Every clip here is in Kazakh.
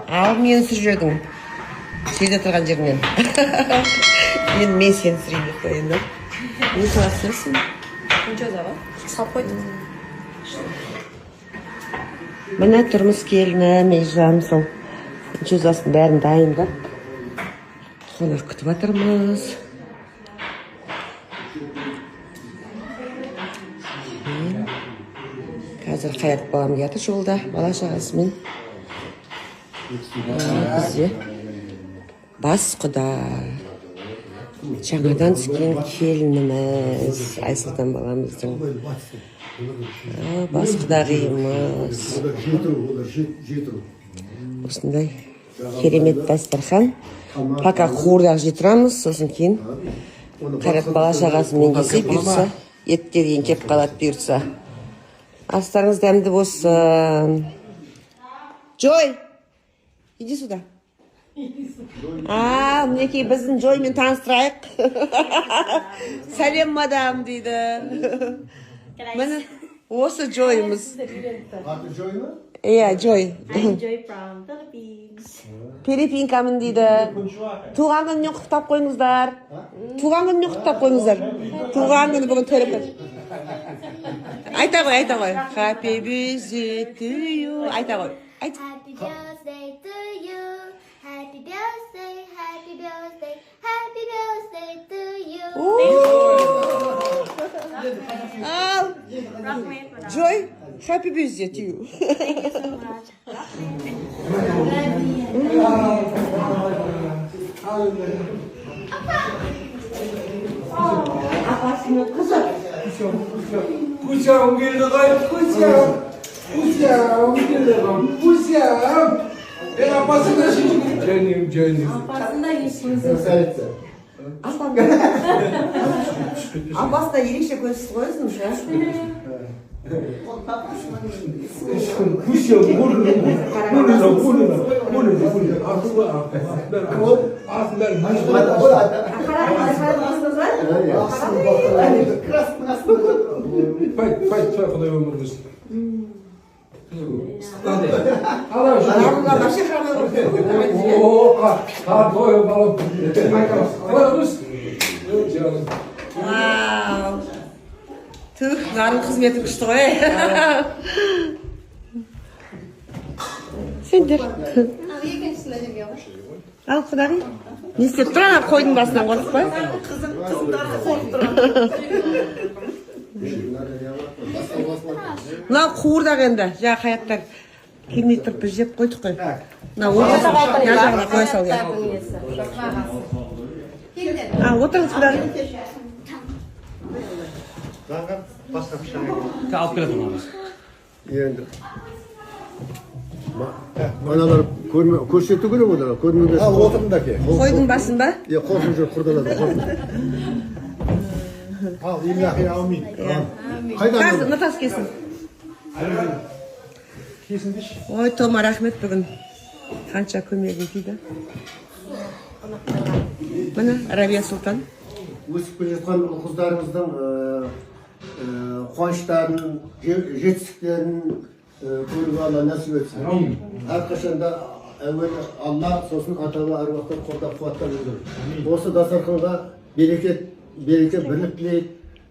Ал мені түсіріп жібердің жерде тұрған жерімнен. Енді мен сені түсірейін деп қояйын да. Не саласың сен? Фунчоза ба? Салып қойдық. Міне, тұрмыс келіні Мейжан сол фунчозасын бәрін дайындап, қонақ күтіп жатырмыз. Мен қазір, Қайрат балам келатыр жолда бала шағасымен. Бізде бас құда, жаңадан түскен келініміз Айсұлтан баламыздың бас құдағиымыз. Осындай керемет дастархан. Пока қуырдақ жей тұрамыз, сосын кейін Қайрат бала шағасымен келсе, бұйыртса, етке дейін келіп қалады, бұйыртса. Астарыңыз дәмді болсын. Джой, иди сюда. А, мінекей, біздің Джоймен таныстырайық. «Сәлем, мадам», – дейді. Міне, осы Джойымыз. Аты Джой ма? Иә, Джой. I'm Joy from Philippines. Филиппинкамын дейді. Туған күнінен құттықтап қойыңыздар. Туған күнінен құттықтап қойыңыздар. Туған күні бүгін, тойлап. Айта ғой, айта ғой. Happy birthday to you. Айта ғой. Айт. Happy birthday to you. Happy birthday, happy birthday, happy birthday to you. Ал. Рахмет. Joy, happy birthday to you. Thank you so much. Рахмет. Апасының қызы. Kucağım geldi gayet kucağım. Kucağım geldi gayet kucağım. Ben apasına şimdi. Canım canım. Апасында ешкіміз. Аслан. Апасына ерекше көз қоясың, ше? Kucağım burnuna burnuna burnuna burnuna burnuna. Aklı aklı aklı Қараңыз, Пай пай пай, құдай өмір берсін. Ана Мына вообще қарамай қойды. О, қар той балам. Қой, жаным. Вау. Түх, мынаның қызметі күшті ғой. Сендер. Екіншісін жерге ғой. Ал, құдағи. Не істеп тұр ана қойдың басынан, қорықпай? Қызым, қызымдарды қорқып тұр. Мынау қуырдақ енді. Жаңа Қаяттар келмей тұрып біз жеп қойдық қой. Мына ортасына, мына жағына қоя сал, иә. А, отырыңыз, құдағи. Алып келеді оны. Енді аналар көрме, көрсету керек оларға, көрмеген. Ал отырыңдар ке. Қойдың басын ба? Иә, қорқып жүр құрдалады, қорқып. Ал, илляхи, аумин. Қайда? Қазір Нұртас келсін. Кесіңдерші. Ой, Тома, рахмет, бүгін қанша көмегің тиді. Міне, Рабия Сұлтан. Өсіп келе жатқан ұл қыздарыңыздың қуаныштарын, жетістіктерін көруге Алла нәсіп етсін. Әрқашанда әуелі Алла, сосын ата баба әруақтар қолдап қуаттап жүрген. Осы дастарханға берекет, береке, бірлік тілейік.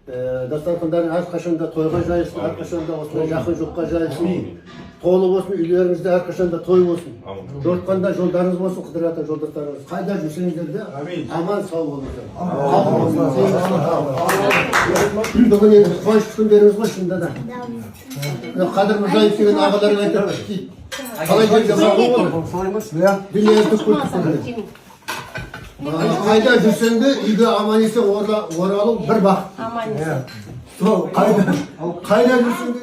Дастархандарың әрқашанда тойға жайылсын, әрқашанда осылай жақын жұртқа жайылсын. Толы болсын, үйлеріңізде әрқашанда той болсын. Жортқанда жолдарыңыз болсын, Қыдыр ата жолдастарыңыз. Қайда жүрсеңіздер де аман сау болыңыздар. Бүгін енді қуанышты күндеріңіз ғой шынында да. Мына Қадыр Мырзаев деген ағаларың айтады дейді. Қалай жерге баруға болады? Дүниенің түкпір түкпірінде. Қайда жүрсең де үйге аман есен оралу бір бақыт. Аман есен. Сол қайда қайда жүрсең де.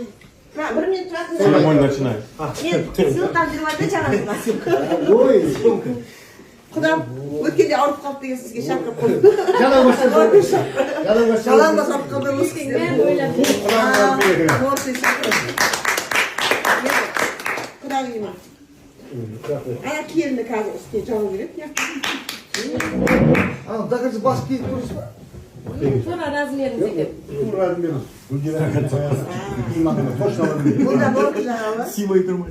Бір минут тұратын. Церемония начинается. Мен сыйлық алып жүріп жатыр жаңа жылға. Ой, Құдам өткенде ауырып қалды деген сізге шапка қойдым. Жалаңбас. Жалаңбас. Жалаңбас ауырып қалды осы. Мен ойлап Шапка. Құдағиыма. Ана келіні қазір үстіне жабу керек. Ал, докажи, бас киіп тұрсыз ба? Тура размеріңіз екен. Тура размер. Точно размер. Бұл да болды жаңағы. Сыймай тұрмай.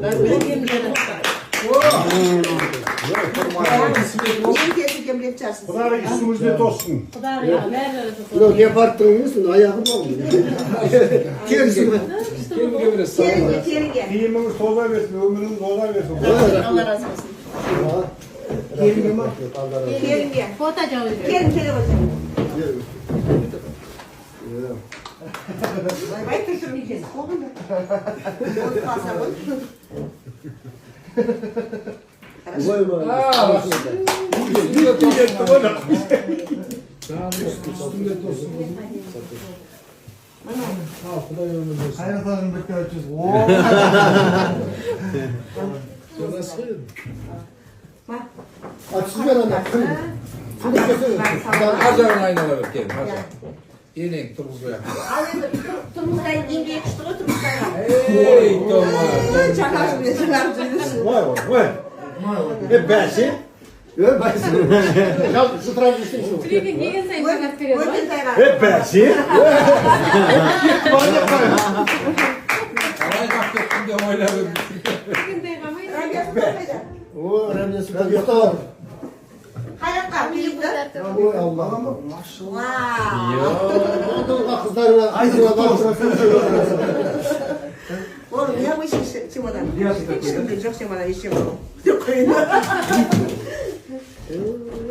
Әдемі. Ненің терісі екенін білетін шығарсыз. Құдағи, үстіңізде тоссын. Мынау гепардтың емес, мына аяғы бар. Терісі. Келінге бересіз. Келінге, келінге. Киіміңіз тоза берсін, өміріңіз оза берсін. Алла разы болсын. Келінге ма? Алла разы болсын. Келінге. Фото жауып. Келін келе қойсын. Ойбай, түртірім екен. Қолында. Болып қалса ғой. Ойбай. Үстіңде тоссын. Үстіңде тоссын. Ал, Құдай өмір берсін. Қайратағын бітті айтып. Жанасы ғой енді. А түсіген ана. Суды кесеңіз. Ар жағын айнала бер, келін, ар жағын. Енең тұрғызбай ақ. Ал енді тұрмыстай еңбегі күшті ғой тұрмыстайға. Ей, Тома. Жаңа жүрмін, жаңа жүрмін. Ой, ой. Е, бәсе. Е, бәсе. Жылтырап жүрсең. Біреуге келген сайын жаңарып береді ғой. Өркен тайға. Е, бәсе. Қалай қап кеттім деп ойлап едім. Келген тайға ма? Рабия Сұлтан қайда? О, Рабия Сұлтан ұйықтап жатыр. Қайратқа, келіп та. Ой, Алла. Вау. Ондайға қыздарыңа қызыңа барып тұрасың. Ол необычный чемодан. Ешкімде жоқ чемодан, ешкім жоқ. Деп қояйын.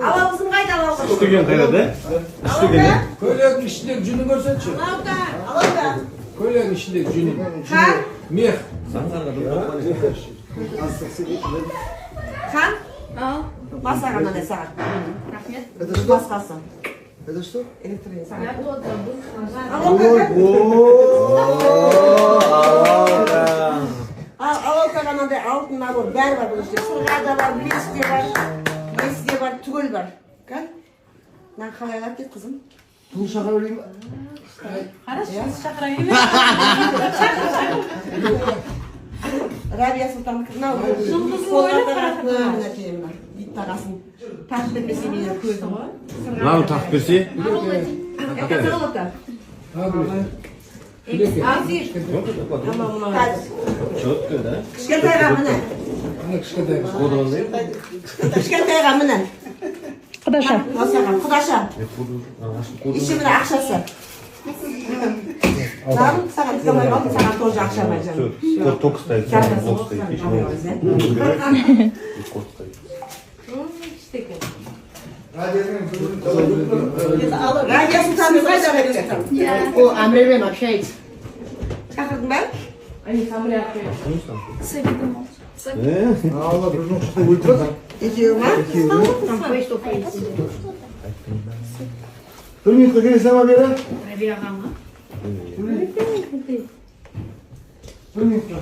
Алауызым қайда, алауызым? Үстіген қайрат, е? Алаука? Көйлегінің ішіндегі жүнін көрсетші. Алаука, алаука. Көйлегінің ішіндегі жүнін. Хан, Мех. хан. Ал. Бас саған мынандай сағат. Рахмет. Это что? Басқасы. Это что? Электронный сағат. Я вот забыл. Алаука. Ал алаукаға мынандай алтын набор бәрі бар бұл жерде. Сырға да бар, блеск те бар, несі де бар, түгел бар. Кән? Мынаны қалай алады дейді қызым? Бұл шақыра берейін ба? Қарашы, шақыра берме. Рабия Сұлтан мынау Жұлдызын қолға ойлап тағатын, қарап мінекей мына ит тағасын. Тағып бермесе менің көзім. Мынаны тағып берсе, Это золото. Азир. Қазір. четко, да? Кішкентайға міне. Ана кішкентай. Кішкентайға міне. Құдаша. Мынау саған құдаша. Еще міне ақшасы. Мынаны саған тіке алмай қалдым, саған тоже ақша бар жаным. Код только стоит, Картасы блок стоит. болсын, Код стоит. Күшті екен. Рабия Сұлтанымыз қайда, Рабия Сұлтан? О, Әміремен общается. Шақырдың ба? Они самые общаются. Алла бір жоқшықты өлтірді. Екеуі ма? Бір минутқа келе ма бері? Рабияға ма? Бір минутқа.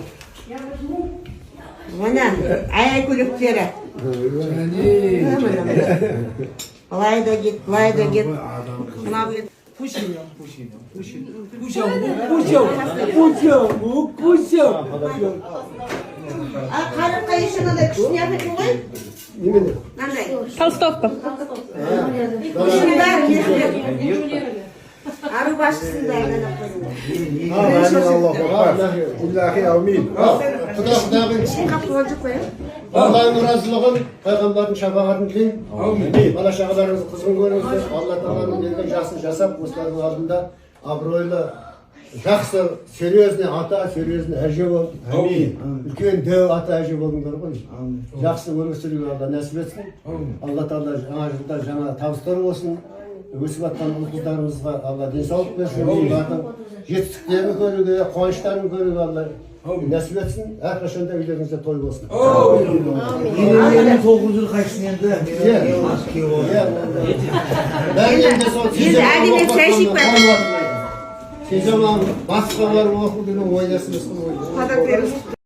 Міне, ай көйлектері. Және. Міне, міне. Былай да кет, былай да кет. Мынау кет. Пушиня, пушиня, пушиня. Пушиня, пушиня, пушиня. А Қайратқа еще мынандай күшті не екен ғой? Немене? Мынандай. Толстовка. Күшінің бәрі мехпен. Ару басшысының бәрі міне қызым. Амин, Аллаху акбар. Иллахи амин. Құда құдағи. Қап қойған жоқ қой, иә? Алланың разылығын, пайғамбардың шапағатын тілеймін. Әумин. Бала шағаларыңызды қызғын көріңіздер. Алла тағаланың берген жақсын жасап, осылардың алдында абыройлы, жақсы, серьезный ата, серьезный әже бол. Әумин. Үлкен дәу ата әже болдыңдар ғой. Жақсы өмір сүруге Алла нәсіп етсін. Алла тағала жаңа жылда жаңа табыстар болсын. Өсіп жатқан ұл қыздарымызға Алла денсаулық берсін. Олардың жетістіктерін көруге, қуаныштарын көруге Алла нәсіп етсін. Әрқашанда үйлеріңізде той болсын. Енемнің тоғыз жыл қайсың енді. Иә. Иә. Бәрі енді сол Енді әдемі шай ішейік пе? Сезаман басқа барып оқу деген ойласын емес қой. Подарок беріңіз.